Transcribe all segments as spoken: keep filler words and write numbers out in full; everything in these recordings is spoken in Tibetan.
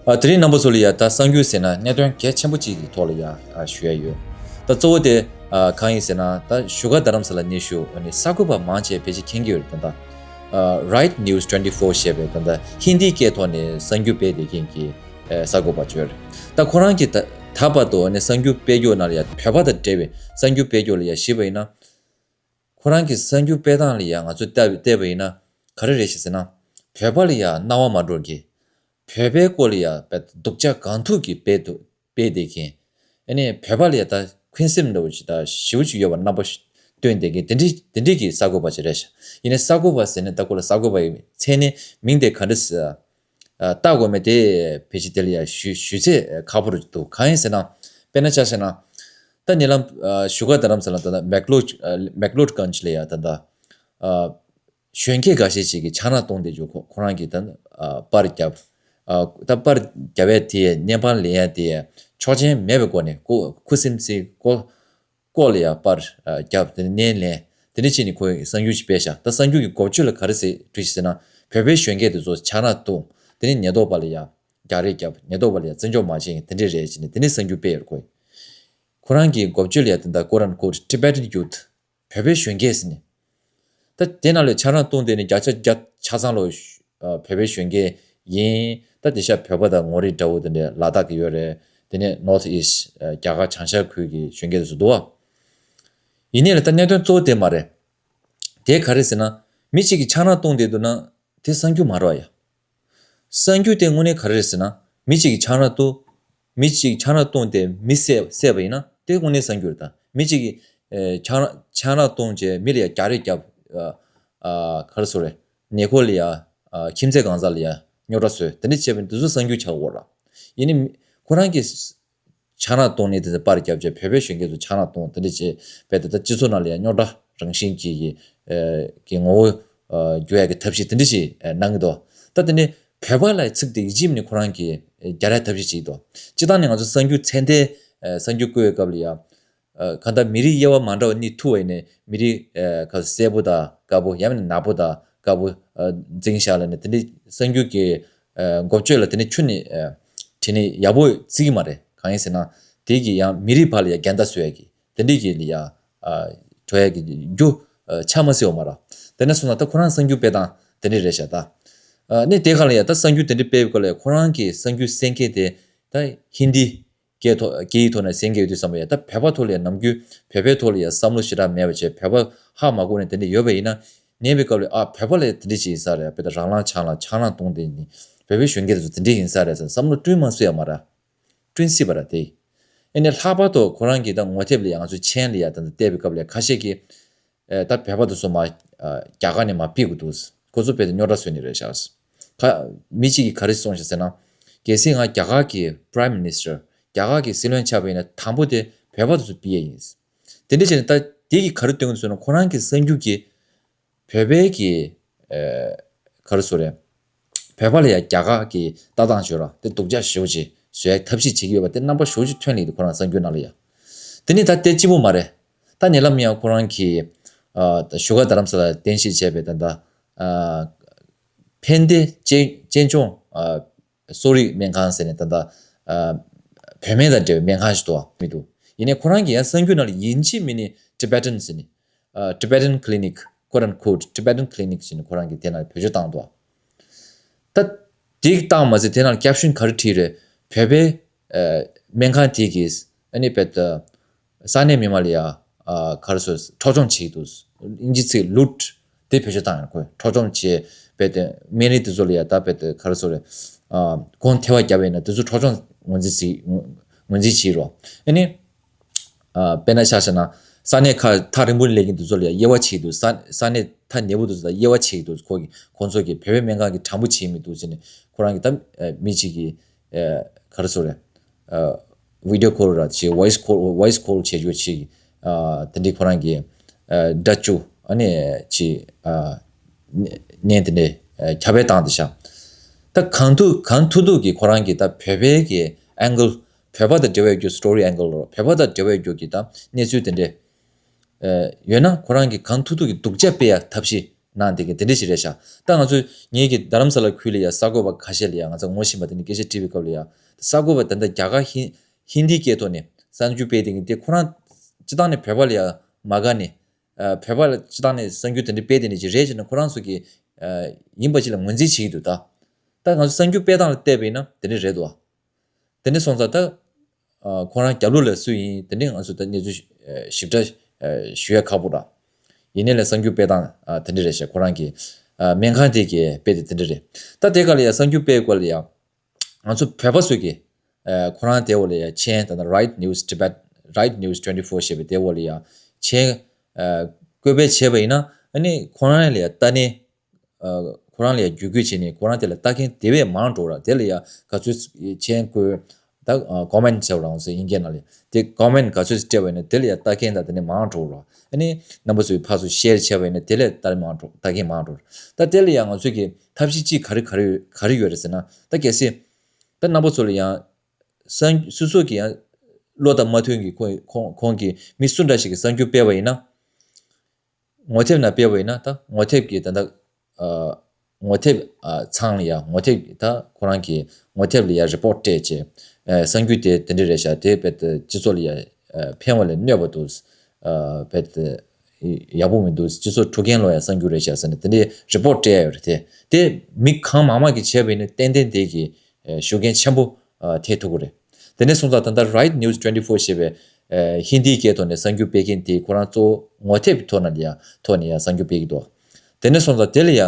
ཨ། དེ་རིང་རྣམ་པ་ཚོ་ལ་ཡ་ད་གསར་འགྱུར་ཟེར་ན་གནད་དོན་གལ་ཆེན་པོ་གཅིག་གི་ཐོག་ལ་ཡ་ཨ་ཞུ་ཡ་ཡོད། ད་གཙོ་བོ་དེ་ཨ་གང་ཡིན་ཟེར་ན། ད་བཞུགས་སྒར་རྡ་རམ་ས་ལ་གནས་བཞུགས་ཨ་ནི་གསར་འགོད་པ་མང་ཆེ་ཕལ་ཆེར་མཁྱེན་གྱི་ཡོད་རེད། ད་ལྟ་ཨ་Right News twenty four ཞེས་པའི་ད་ལྟ་ཧིན་དིའི་སྐད་ཐོག་ནས་གསར་འགྱུར་སྤེལ་བསྡད་མཁན་གྱི་ཨ་གསར་འགོད་པ་ཅིག་ཡོད་རེད། ད་ཁོ་རང་གིས་ད་ད་བར་དུ་ཨ་ནི་གསར་འགྱུར་སྤེལ་རྒྱུ་ནང་ལ་ཡ་བོད་པ་དང་འབྲེལ་བའི་གསར་འགྱུར་སྤེལ་རྒྱུ་ལ་ཡ་གཞིགས་པ་ཡིན་ན། ཁོ་རང་གི་གསར་འགྱུར་སྤེལ་སྟངས་ལ་ཡ་ང་ཚོས་བལྟས་བལྟས་པ་ཡིན་ན་ག་རེ་རེད་ཞེས་ཟེར་ན། བོད་པ་ལ་ཡ་སྣང་བ་མ་འགྲོ་མཁན། བོད་པའི་སྐོར་ལ་ཡ་བལ་སྡུག་ཅག་གང་ཐུབ་ཀྱིས་སྤེལ་འདུག་སྤེལ་བསྡད་མཁན། ཨ་ནི་བོད་པ་ལ་ཡ་ད་འཁོན་སེམས་འདྲ་བོ་ཞིག་ད་ཞེ་པོ་ཅིག་ཡོད་པ་རྣམ་པ་ཞིག་སྟོན་བསྡད་མཁན་དེ་འདྲའི་དེ་འདྲའི་གི་གསར་འགོད་པ་ཅིག་རེད་ཤག་ཡིན་ནའི་གསར་འགོད་པ་ཟེར་ནས་ད་ཁོ་ལ་གསར་འགོད་པ་ཡི་མཚན་གནས་མིང་དེ་ག་འདྲ་ཟེར། ཨ། བཏགས་དགོས་མེད་དེ་ཕལ་ཆེར་དེ་ལ་ཡ་ཞུ་ཞུ་ཚད་ཁག་པོ་རུ་འདུག་གང་ཡིན་ཟེར་ན། དཔེར་ན་ཆ་བཞག་ན། ད་ཉེ་ལམ་ཨ་བཞུགས་སྒར་རྡ་རམ་ས་ལ་ད་ལྟ་མེག་ལོ་ཨ་མེག་ལོ་གྷན་ཇི་ལ་ཡ་ད་ལྟ་ཨ་གཞོན་སྐྱེས་འགའ་ཤས་ཤིག་གིས་ཕྱག་ན་བཏོན་བསྡད་རྒྱུ། ཁོ་ཁོ་རང་གིས་ད་ཨ་པར་བརྒྱབ། ཨ་ད་པར་བརྒྱབ་ཡ་དེ་བརྙན་པར་ལེན་ཡ་དེ་ཆོག་མཆན་མེད་པའི་སྒོ་ནས་ཁོ་ཁུ་སིམ་སིམ་ཁོ་སྐོར་ལ་ཡ་པར་ཨ་བརྒྱབ། དེ་ནས་སྣེ་ལེན། དེ་འདྲ་བྱས་ནས་ཁོས་གསར་འགྱུར་ཞིག་སྤེལ་ཤག་ད་གསར་འགྱུར་གྱི་འགོ་བརྗོད་ལ་ག་རེ་ཟེར་བྲིས་ཤག་ཟེར་ན། བོད་པའི་གཞོན་སྐྱེས་དེ་ཚོ་ཕྱག་ན་བཏོན། དེ་ནས་ཉེན་རྟོག་པ་ལ་ཡ་རྒྱག་རེས་བརྒྱབ། ཉེན་རྟོག་པ་ལ་ཡ་བཙན་འཇོག་མ་བྱས་ཡིན་དེ་འདྲ་རེད་ཅེས་ནས་དེ་འདྲའི་གསར་འགྱུར་སྤེལ་ཡོད་རེད་ཁོས། ཁོ་རང་གི་འགོ་བརྗོད་ལ་ཡ་དེ་འདྲ་quote unquote Tibetan youth བོད་པའི་གཞོན་སྐྱེས་ཟེར་ནས། ད་དེ་ནང་ལ་ཕྱག་ན་བཏོན་དེ་ནི་བརྒྱ་ཆ་བརྒྱ་ཆ་ཚང་ལོ། ཨ་བོད་པའི་གཞོན་སྐྱེས་ཡིན། ད་དེ་ཤ་བོད་པ་དང་ངོ་རིས་འདྲ་བོ་དེ་འདྲའི་ལ་དྭགས་ཀྱི་ཡོད་རེད། དེ་ནས་North East ཨ་རྒྱ་གར་བྱང་ཤར་ཁུལ་གྱི་གཞོན་སྐྱེས་དེ་ཚོ་འདུག་བ། ཡིན་ནའི་ལ་ད་གནད་དོན་གཙོ་བོ་དེ་མ་རེད། དེ་ག་རེ་ཟེར་ན། མི་གཅིག་གིས་ཕྱག་ན་བཏོན་བསྡད་འདུག་ན་དེ་གསར་འགྱུར་མ་རེད་བ་ཡ། གསར་འགྱུར་དེ་དངོས་གནས་ག་རེ་རེད་ཟེར་ན། མི་གཅིག་གིས་ཕྱག་ན་བཏོན། མི་གཅིག་ཕྱག་ན་བཏོན་ཏེ་མི་བསད་བསད་པ་ཡིན་ན་དེ་དངོས་གནས་གསར་འགྱུར་རེད་ད། མི་གཅིག་གིས་ཨེ་ཕྱག་ཕྱག་ན་བཏོན་བྱས་མི་ལ་ཡ་རྒྱག་རེས་བརྒྱབ། ཨ་ཨ་ག་རེ་ཟེར་དགོས་རེད། ཉེ་འཁོར་ལ་ཡ་ཨ་ཁྱིམ་མཚེས་གང་ཟག་ལ་ཡ་རྙོག་དྲ་བཟོས། དེ་འདྲ་བྱས་པ་ཡིན་དེ་ཚོ་གསར་འགྱུར་ཆགས་ཀྱི་ཡོད་རེད། ཡིན་ནའི་མི་ཁོ་རང་གིས་ཕྱག་ན་བཏོན་ནས་དེ་ཚོ་པར་བརྒྱབ་བྱས་བོད་པའི་གཞོན་སྐྱེས་ཚོ་ཕྱག་ན་བཏོན་དེ་འདྲ་བྱས་བས་ད་ལྟ་སྤྱི་ཚོགས་ནང་ལ་ཡང་རྙོག་དྲ་རང་བཞིན་གྱི་གི་ཨེ་གི་ངོ་བོ་ཨ་བསྒྱུར་ཡ་གི་ཐབས་ཤེས་དེ་འདྲ་ཞིག་ཨེ་གནང་གི་འདུག་ད་དེ་ནས་བོད་པ་ལ་ཚིག་དེ་ཡིད་ཆེས་མེད་ནས་ཁོ་རང་གིས་ཨེ་རྒྱག་ཡ་ཐབས་ཤེས་བྱེད་ཀྱི་འདུག་སྤྱིར་བཏང་ནས་ང་ཚོ་གསར་འགྱུར་ཚད་ལྡན་ཨེ་གསར་འགྱུར་བཀོད་པའི་སྐབས་ལ་ཡང་ཨ་གང་ལྟར་མི་རིགས་དབྱེ་བ་མ་འདྲ་བ་གཉིས་ཐུག་པ་ཡིན་ནའི་མི་རིགས་ཨ་ག་སེར་པོ་དང་དཀར་པོ་ཡང་མིན་ན་ནག་པོ་དང་དཀར་པོ་ཨ་འཛིང་བཞག་ལབ་ནས་དེ་འདྲའི་གསར་འགྱུར་གྱི་ཨ་འགོ་བརྗོད་ལ་དེ་ནས་ཁྱོན་ནས་ཨ་དྲི་ནས་ཡག་པོ་བརྩི་གི་མ་རེད། གང་ཡིན་ཟེར་ན་དེ་གིས་ཡང་མི་རིགས་བར་ལ་ཡང་འགལ་ཟླ་བཟོ་ཡ་གི་དེ་འདྲའི་གི་ལ་ཡ་ཨ་འགྲོ་ཡ་གི་རྒྱུ་ཨ་ཆ་མ་སྲིད་པ་མ་རེད། དེ་ནས་སོང་ན་ད་ཁོ་རང་གསར་འགྱུར་སྤེལ་སྟངས་དེ་འདྲ་རེད་ཤག་ད་ཨ་ནས་དེ་ག་ལ་ཡ་ད་གསར་འགྱུར་དེ་འདྲ་སྤེལ་བའི་སྐོར་ལ་ཡ་ཁོ་རང་གི་གསར་འགྱུར་གསན་མཁན་དེ་ད་ཧིན་དི་སྐད་ཐོག་སྐད་ཡིག་ཐོག་ནས་གསན་མཁན་ཡོད་དུས་ཙམ་པ་ཡ་ད་བོད་པ་ཐོག་ལ་ཡ་ནམ་རྒྱུན་བོད་པའི་ཐོག་ལ་ཡ་བསམ་བློ་ཞེ་དྲག་མེད་པ་བྱས་བོད་པ་ཧ་མ་གོ་ནས་དེ་འདྲ་ཡོད་པ་ཡིན་ན་ཉན་པའི་སྐབས་ལ་ཨ་བོད་པ་ལ་དེ་འདྲ་ཞིག་ཡིན་ས་རེད། བོད་དང་རང་ལང་ཆང་ལ་ཆང་ལང་གཏོང་དེ་ནི་བོད་པའི་གཞོན་སྐྱེས་དེ་ཚོ་དེ་འདྲ་ཡིན་ས་རེད་ཟེར་བསམ་བློ་བསྐྲུན་མ་སྲིད་ཡ་མ་རེད། བསྐྲུན་སྲིད་པ་རེད་དེ། ཨེ་ནས་ལྷག་པར་དུ་ཁོ་རང་གིས་ད་ངོ་དེབ་ལ་ཡ་ང་ཚོ་མཆན་ལ་ཡ་ད་བལྟས་པའི་སྐབས་ལ་ཁ་ཤས་ཀྱིས་ཨེ་ད་བོད་པ་དེ་ཚོ་མ་ཨ་རྒྱ་གར་ནས་མར་ཕུད་དགོས་འདུག་ཁོ་ཚོ་བོད་དུ་རྙོག་དྲ་བཟོས་ནས་རེད་ཤག་ཁ་མི་གཅིག་གིས་ག་རེ་གསུངས་ཤག་ཟེར་ན། གལ་སྲིད་ང་རྒྱ་གར་གྱི་Prime Minister རྒྱ་གར་གྱི་སྲིད་བློན་ཆགས་པ་ཡིན་ན་དང་པོ་དེ་བོད་པ་དེ་ཚོ་ཕུད་ཡས་ཡིན། དེ་འདྲ་བྱས་ནས་ད་དེ་གིས་ག་རེ་སྟོན་གྱི་འདུག་ཟེར་ན་ཁོ་རང་གི་གསར་འགྱུར་གྱི་བོད་པའི་གི་ཨེ་ག་རེ་ཟེར་དགོས་རེད། བོད་པ་ལ་ཡ་རྒྱ་གར་གྱི་ལྟ་སྟངས་བརྗོད་ར་དེ་སྡུག་ཅག་ཞེ་པོ་ཅིག་བཟོ་ཡ་ཐབས་ཤེས་བྱེད་ཀྱི་ཡོད་པ་དེ་རྣམ་པ་ཞེ་པོ་ཅིག་ཐོན་ལེ་འདུག་ཁོ་རང་གསར་འགྱུར་ནང་ལ་ཡ། དེ་ནི་ད་དེ་གཅིག་པོ་མ་རེད། ད་ཉེ་ལམ་ཡང་ཁོ་རང་གིས་ཨ་བཞུགས་སྒར་རྡ་རམ་ས་ལ་རྟེན་གཞི་བྱས་པའི་ད་ལྟ་ཨ་ཕན་བདེ་གཅེན་གཅེན་གཅུང་ཨ་གསོ་རིག་སྨན་ཁང་ཟེར་ནས་ད་ལྟ་ཨ་བོད་སྨན་དང་འབྲེལ་བའི་སྨན་ཁང་ཞིག་འདུག་བ་མི་འདུག་ཡིན་ནའི་ཁོ་རང་གིས་ཡང་གསར་འགྱུར་ནང་ལ་ཡིན་གཅིག་མིན་ནི་Tibetan ཟེར་ནས་ཨ་Tibetan Clinic quote unquote Tibetan Clinic ཟེར་ནས་ཁོ་རང་གིས་དེ་ནང་བེད་སྤྱོད་བཏང་འདུག་བ། ད་དེ་བཏང་མ་ཟད་དེ་ནང་caption་ག་རེ་བྲིས་རེད། བོད་པའི་ཨ་སྨན་ཁང་དེ་གིས་ཨ་ནི་བེད་ས་གནས་མི་མང་ལ་ཡ་ཨ་ག་རེ་ཟེར་འཕྲོག་བཅོམ་བྱེད་ཀྱི་འདུག་ཨིན་ཇི་ཚིག་loot དེ་བེད་སྤྱོད་བཏང་ཡོད། ཁོས་འཕྲོག་བཅོམ་བྱས་བེད་དེ་སྨན་རིན་དེ་ཚོ་ལ་ཡ་ད་བེད་དེ་ག་རེ་ཟེར་རེད། ཨ་གོང་ཐེ་བ་བརྒྱབ་པ་ཡིན་ན་དེ་ཚོ་འཕྲོག་བཅོམ་ངོས་འཛིན་བྱེད་ངོས་འཛིན་བྱེད་རོགས། ཨ་ནི་ཨ་དཔེར་ན་ཆ་བཞག་ན་ས་གནས་ཁག་ཐག་རིང་པོ་ནས་སླེབས་མཁན་དེ་ཚོ་ལ་ཡ་དབྱེ་བ་ཕྱེ་འདུག་ས་ས་གནས་ཐག་ཉེ་པོ་དེ་ཚོ་ལ་དབྱེ་བ་ཕྱེ་འདུག་ཁོ་གི་ཁོང་ཚོ་གི་བོད་པའི་སྨན་ཁང་གི་དྲང་པོ་བྱེད་མི་འདུག་ཟེར་ནས་ཁོ་རང་གི་ད་ཨ་མི་གཅིག་གིས་ཨ་ག་རེ་ཟེར་རེད། ཨ་video call་ར་བྱེད་voice call voice call་བྱེད་རྒྱུ་ཅིག་ཨ་དེ་འདྲའི་ཁོ་རང་གི་ཨ་སྒྲ་བཅུག་ཨ་ནི་ཅིག་ཨ་ནས་དེ་འདྲའི་ཨ་ཁྱབ་སྤེལ་བཏང་བསྡད་ཤག་ད་གང་ཐུབ་གང་ཐུབ་ཐུབ་ཀྱིས་ཁོ་རང་གི་ད་བོད་པའི་གི་angle བོད་པ་དང་འབྲེལ་བའི་རྒྱུ་story angle་རོ་བོད་པ་དང་འབྲེལ་བའི་རྒྱུ་གི་ད་གནས་ཚུལ་དེ་འདྲས་ཨ་ཡོད་ན་ཁོ་རང་གིས་གང་ཐུབ་ཐུབ་ཀྱིས་སྡུག་ཅག་སྤེལ་ཡ་ཐབས་ཤེས་ གནང་བསྡད་མཁན་དེ་འདྲ་ཞིག་རེད་ཤག་ད་ང་ཚོ་ངེད་ཀྱི་རྡ་རམ་ས་ལ་ཁུལ་ལ་ཡ་གསར་འགོད་པ་ཁ་ཤས་ལ་ཡ་ང་ཚོ་ངོ་ཤེས་པ་དེ་ནས་སྐད་ཆ་དྲིས་པའི་སྐབས་ལ་ཡ། གསར་འགོད་པ་ད་ལྟ་རྒྱ་གར་ཧིན་ཧིན་དིའི་སྐད་ཐོག་ནས་གསར་འགྱུར་སྤེལ་བསྡད་མཁན་དེ་ཁོ་རང་སྤྱིར་བཏང་ནས་བོད་པ་ལ་ཡ་མ་དགའ་ནས། ཨ། བོད་པ་ལ་སྤྱིར་བཏང་ནས་གསར་འགྱུར་དེ་འདྲ་སྤེལ་བསྡད་མཁན་ཅིག་རེད་ཅེས་ནས་ཁོ་རང་ཚོ་གིས་ཨ་ཡིན་པ་ཅིག་ལ་ངོས་འཛིན་བྱེད་ཀྱི་འདུག་ད་ད་ང་ཚོ་གསར་འགྱུར་སྤེལ་སྟངས་ལ་བལྟས་པ་ཡིན་ན་དེ་འདྲ་རེད་འདུག་དེ་འདྲ་སོང་ཙང་ད་ཨ་ཁོ་རང་རྒྱབ་ལོགས་ལ་སུ་ཡིན་དེ་འདྲ་ང་ཚོ་ད་གནས་ཚུལ་ཨ་ཞིབ་ཕྲ་ཨ་ཞུ་ཡ་ཁག་པོ་རེད། ཡིན་ནའི་ལས་གསར་འགྱུར་སྤེལ་སྟངས་ཨ་དེ་འདྲ་རེད་ཤག་ཁོ་རང་གི་ཨ་སྨན་ཁང་དེ་གི་སྤེལ་དེ་དེ་འདྲ་རེད། ད་དེ་ག་ལ་ཡ་གསར་འགྱུར་སྤེལ་སྐོར་ལ་ཡ། ང་ཚོ་བོད་པ་ཚོས་ཀྱི་ཨ་ཁོ་རང་དེ་འོག་ལ་ཡ་མཆན་ད་ལྟ་Right News Tibet, Right News twenty four ཞེས་པའི་དེ་འོག་ལ་ཡ་མཆན་ཨ་བཀོད་སྤེལ་བྱས་པ་ཡིན་ན། ཨ་ནི་ཁོ་རང་ལ་ཡ་ལྟ་ནས་ཨ་ཁོ་རང་ལ་ཡ་བརྒྱུད་སྐུལ་བྱས་ནས་ཁོ་རང་དེ་ལ་ལྟ་མཁན་དེ་བས་མང་འགྲོ་ར། དེ་ལ་ཡ་ག་ཚོད་མཆན་བཀོད་ད་ཨ་comment ཟེར་བ་རང་སོ་དབྱིན་སྐད་ནང་ལ་དེ་comment ག་ཚོད་སྤྲད་པ་ཡིན་ན་དེ་ལ་ཡ་ལྟ་མཁན་ད་དེ་ནས་མང་འགྲོ་ར། ཨ་ནི་རྣམ་པ་ཚོས་ཕར་ཚུར་share བྱས་པ་ཡིན་ན་དེ་ལས་ལྟ་མང་འགྲོ་ལྟ་མཁན་མང་འགྲོ་ར། ད་དེ་ལ་ཡ་ང་ཚོས་ཀྱི་ཐབས་ཤེས་གཅིག་ག་རེ་ག་རེ་ག་རེ་ཡོད་རེད་ཟེར་ན། ད་གལ་སྲིད་ད་རྣམ་པ་ཚོ་ལ་ཡང་སང་སོ་སོ་གི་ཡང་བློ་དང་མ་མཐུན་གྱི་ཁོང་ཁོང་ཁོང་གི་མི་སུ་འདྲ་ཞིག་གིས་གསར་འགྱུར་སྤེལ་བ་ཡིན་ན། ངོ་དེབ་ནང་སྤེལ་བ་ཡིན་ན་ད་ངོ་དེབ་ཀྱི་ད་ལྟ་ཨ་ངོ་དེབ་ཨ་ཚང་ལ་ཡ་ངོ་དེབ་ཀྱི་ད་ཁོ་རང་གི་ངོ་དེབ་ལ་ཡ་report སྤྲད་བྱས། ཨ་གསར་འགྱུར་དེ་དེ་འདྲ་རེད་ཤག་དེ་རྦད་དེ་སྤྱི་ཚོགས་ལ་ཡ་ཨ་ཕན་པ་ལས་གནོད་པ་འདུག་ཨ་རྦད་དེ་ཡག་པོ་མི་འདུག་སྤྱི་ཚོགས་འཁྲུག་རྐྱེན་ལོག་ཡ་གསར་འགྱུར་རེད་ཤག་ཟེར་ནས་དེ་འདྲའི་report སྤྲད་ཡ་ཡོད་རེད་དེ། དེ་མི་གང་མང་མང་གིས་བྱས་པ་ཡིན་ན་ཏན་ཏན་དེ་གི་ཨ་ཤུགས་རྐྱེན་ཆེན་པོ་ཨ་ཐེབས་ཐུབ་ཀྱི་རེད། དེ་ནས་སོང་ཙང་ད་ལྟ་Right News twenty four ཞེས་པའི་ཨ་ཧིན་དིའི་སྐད་ཐོག་ནས་གསར་འགྱུར་སྤེལ་མཁན་དེ་ཁོ་རང་གཙོ་བོ་ངོ་དེབ་ཐོག་ནས་ཡ་ཐོག་ནས་ཡ་གསར་འགྱུར་སྤེལ་གྱི་འདུག་དེ་ནས་སོང་ཙང་དེ་ལ་ཡ་ཨ་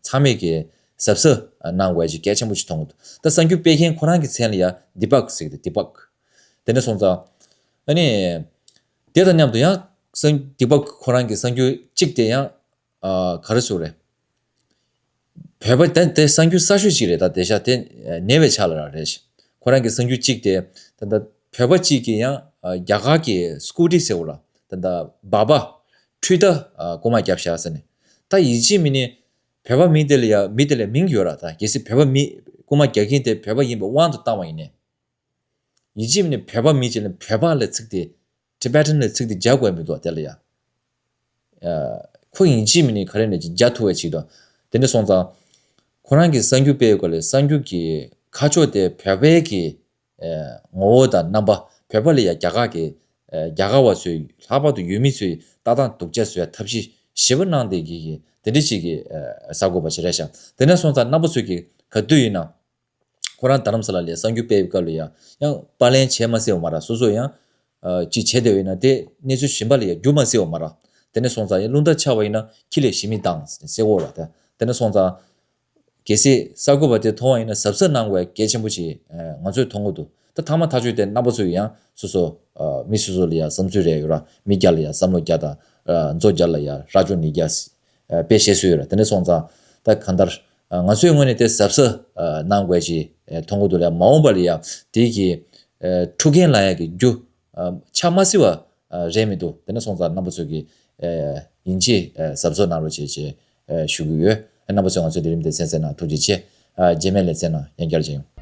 ཚང་མས་ཀྱི་གཟབ་གཟབ་གནང་དགོས་ཀྱི་གལ་ཆེན་པོ་ཞིག་མཐོང་གི་འདུག་ད་གསར་འགྱུར་སྤེལ་མཁན་ཁོ་རང་གི་མཚན་ལ་ཡ་debunk ཟེར་གྱི་འདུག debunk དེ་ནས་སོང་ཙང་ཨ་ནི་དེ་དང་མཉམ་དུ་ཡང་གསར་debunk ཁོ་རང་གི་གསར་འགྱུར་གཅིག་དེ་ཡང་ཨ་ག་རེ་ཟེར་རེད། བོད་པ་དེ་དེ་གསར་འགྱུར་གསར་ཤོས་ཅིག་རེད། ད་དེ་ཤ་དེ་ཉེ་བའི་ཆ་ལ་ར་རེད། ཁོ་རང་གི་གསར་འགྱུར་གཅིག་དེ་ད་ལྟ་བོད་པ་གཅིག་གིས་ཡང་རྒྱ་གར་གྱི་སྐུ་དྲི་ཟེར་བ་ལ་ད་ལྟ་སྦ་བ་འཕྲུལ་རྟ་རྐུ་མ་བརྒྱབ་ཤག་ཟེར་ནས། ད་ཡིན་གཅིག་མིན་ནས་བོད་པ་མི་དེ་ལ་ཡ་མི་དེ་ལ་མིང་ཡོད་ར། ད་གལ་སྲིད་བོད་པ་མི་རྐུ་མ་རྒྱག་མཁན་དེ་བོད་པ་ཡིན་པའི་དབང་དུ་བཏང་བ་ཡིན་ནས། ཡིན་གཅིག་མིན་ནས་བོད་པ་མི་གཅིག་ལ་བོད་པ་ལ་ཚིག་དེ་Tibetan ལ་ཚིག་དེ་སྦྱར་དགོས་མི་འདུག་དེ་ལ་ཡ། ཨ་ཁོ་ཡིན་གཅིག་མིན་ནས་ག་རེ་ནས་ཅིག་སྦྱར་ཐུབ་པ་ཅིག་དང་། དེ་འདྲ་སོང་ཙང་ཁོ་རང་གི་གསར་འགྱུར་སྤེལ་སྐོར་ལ་གསར་འགྱུར་གྱི་ཁ་ཕྱོགས་དེ་བོད་པའི་གི་ཨ་ངོ་བོ་དང་རྣམ་པ། བོད་པ་ལ་ཡ་རྒྱ་གར་གི་ཨ་རྒྱ་གར་བ་ཚོའི་ལྷག་པར་དུ་ཡུལ་མི་ཚོའི་ལྟ་སྟངས་སྡུག་ཅག་བཟོ་ཡ་ཐབས་ཤེས་ཞེ་པོ་གནང་བསྡད་ཀྱི་གི་དེ་འདྲ་ཅིག་གི་ཨ་གསར་འགོད་པ་ཞིག་རེད་ཤག་དེ་འདྲ་སོང་ཙང་རྣམ་པ་ཚོས་ཀྱི་ག་དུས་ཡིན་ན། ཁོ་རང་རྡ་རམ་ས་ལ་ལ་གསར་འགྱུར་སྤེལ་བའི་སྐབས་ལ་ཡང་ཡང་པར་ལེན་བྱས་མ་སྲིད་པ་མ་རེད། སོ་སོ་ཡང་ཨ་ཅིག་བྱས་བསྡད་པ་ཡིན་ན་དེ་གནས་ཚུལ་གཞན་པ་ལ་ཡང་བསྒྱུར་མ་སྲིད་པ་མ་རེད། དེ་ནས་སོང་ཙང་ཡང་རླུང་རྟ་ཆག་པ་ཡིན་ན་ཁྱི་ལས་ཞི་མི་ལྡང་ཟེར་གོ་ར། དེ་དེ་ནས་སོང་ཙང་གལ་སྲིད་གསར་འགོད་པ་དེ་མཐོང་བ་ཡིན་ན་གཟབ་གཟབ་གནང་དགོས་གལ་ཆེན་པོ་ཞིག་ཨ་ང་ཚོས་མཐོང་གི་འདུག་ད་ཐ་མ་ཐག་ཆོད་དེ་རྣམ་པ་ཚོས་ཡང་སོ་སོ་ཨ་མི་སོ་སོ་ལ་ཡང་བསམ་ཚུལ་རེ་ཡོད་ར། མི་བརྒྱ་ལ་ཡང་བསམ་བློ་བརྒྱ་དང་ཨ་མཛོ་བརྒྱ་ལ་ཡང་རྭ་ཅོ་ཉིས་བརྒྱ། ཨ་དཔེ་བཤད་སྲོལ་ཡོད་རེད། དེ་འདྲ་སོང་ཙང་ད་གང་ལྟར་ཨ་ང་ཚོའི་ངོས་ནས་དེ་གཟབ་གཟབ་ཨ་གནང་དགོས་ཅེས་ཨ་མཐོང་གི་འདུག་ལ། མ་འོངས་པ་ལ་ཡང་དེ་གི་ཨ་འཁྲུག་རྐྱེན་ལངས་ཡག་གི་རྒྱུ་ཨ་ཆགས་མ་སྲིད་པ་ཨ་རེད་མི་འདུག་དེ་འདྲ་སོང་ཙང་རྣམ་པ་ཚོ་གི་ཨ་ཡིན་གཅིག་ཨ་གཟབ་གཟབ་གནང་རོགས་བྱེད་ཅེས་ཨ་ཞུ་གི་ཡོད། རྣམ་པ་ཚོས་ང་ཚོའི་ལས་རིམ་དེ་གསན་གསན་གནང་ཐུགས་རྗེ་ཆེ། ཨ་རྗེས་མའི་ལེ་ཚན་ནང་ཡང་བསྐྱར་མཇལ་ཡོང་།